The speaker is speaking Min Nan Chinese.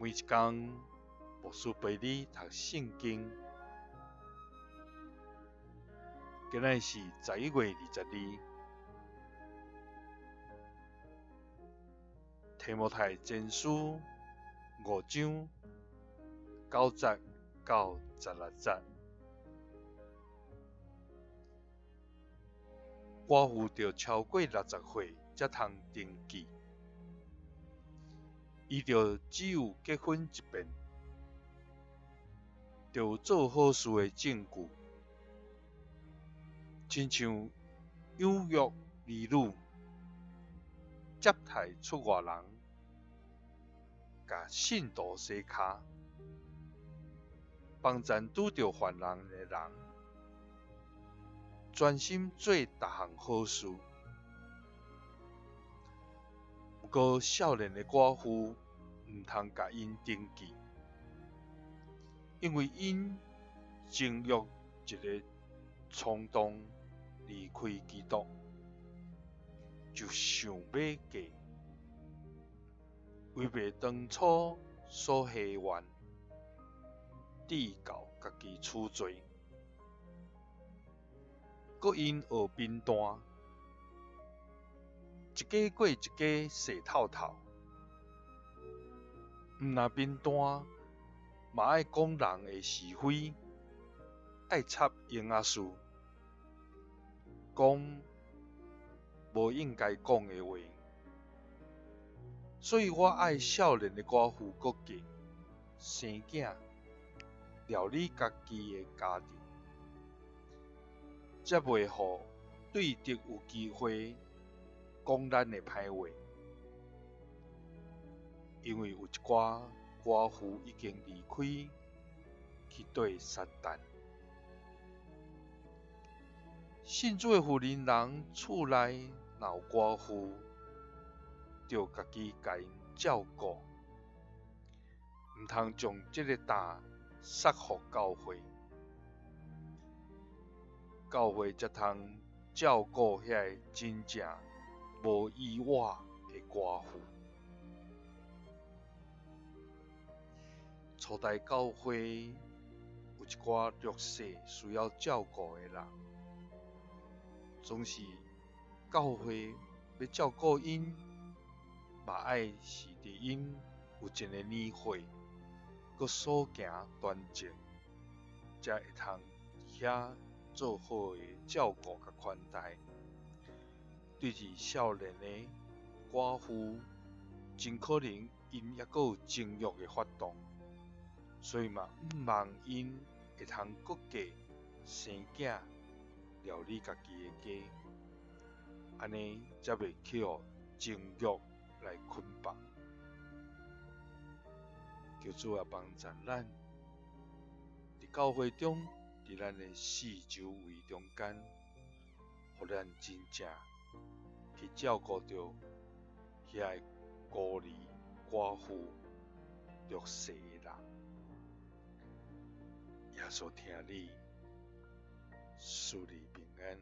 每一工，牧師陪你讀聖經。今仔日是11月22日，提摩太前書五章九節到十六節。寡婦著超過60歲才通登記，伊著只有結婚一遍，著有做好事的證據，親像養育兒女、接待出外人、共信徒洗跤、幫贊拄著患難的人，專心做逐項好事。毋過少年的寡婦毋通共𪜶登記，因為𪜶情欲一个衝動離開基督，就想欲嫁，違背當初所下願，至到家己處罪。閣因學貧惰，一家過一家踅透透，毋但貧惰，嘛愛講人的是非，愛插閒仔事，講無應該講的話。所以我愛少年的寡婦閣嫁，生囝，料理家己的家庭，才袂予對敵有機會講咱的歹話。因為有一寡寡婦已經離開，去綴撒旦。信主的婦人人厝內若有寡婦，著家己共𪜶照顧，毋通將這个擔捒予教會，教會才通照顧遐个真正無依倚的寡婦。初代教會有一寡弱勢需要照顧的人，總是教會欲照顧𪜶，嘛愛是佇𪜶有一个年歲，閣所行端正，才會通佇遐做好的照顧佮款待。對佇少年的寡婦，真可能𪜶猶閣有情欲的發動，所以嘛毋望𪜶會通閣嫁生囝，料理家己的家，按呢才袂去予情欲來捆綁。求主來幫贊咱，佇教會中，佇咱的四周圍中間，予咱真正去照顧著遐个孤兒寡婦、弱勢的人。耶穌疼你，賜你平安。